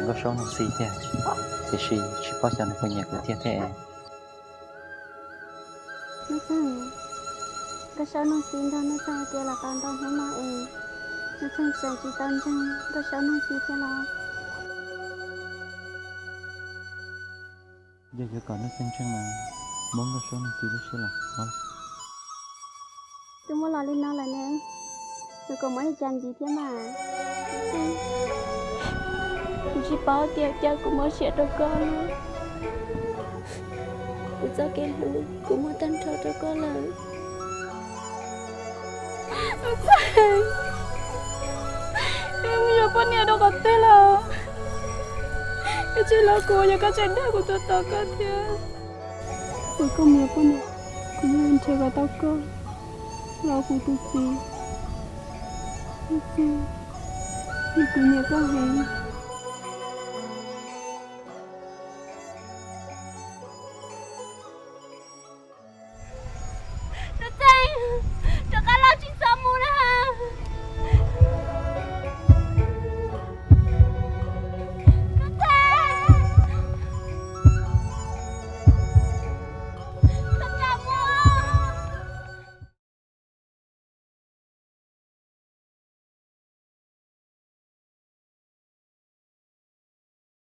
Nkauj Saub Nuj Xi thiab, tiam sis tsis paub xyov nws puas nyiam kuv thiab thiab. Nuj Txeeg, Nkauj Saub Nuj Xi nrog Nuj Txeeg ua ke los tau ntau hnub no es Nuj Txeeg tseem tsis tau ntseeg Nkauj Saub Nuj Xi thiab los? Yog yuav kom Nuj Txeeg ntseeg mas muab Nkauj Saub Nuj Xi lub siab los. Twb muab los li no lawm ne, nws kom muab li cas ntxiv thiab mas? Kuv tsis paub tias cas kuv muab siab rau koj lawm. Kuv txoj kev hlub kuv muab tag nrho rau koj lawm. Nuj Txeeg, wb mus yuav poj niam rau qhov twg lawm? Koj tsis hlub kuv, yog koj tseem dag kuv tuaj tos koj thiab. Kuv, koj mus yuav poj niam, kuv yuav nrhiav kom tau koj los ua kuv tus txiv. Nuj Txeeg, kuv nyiam koj heev.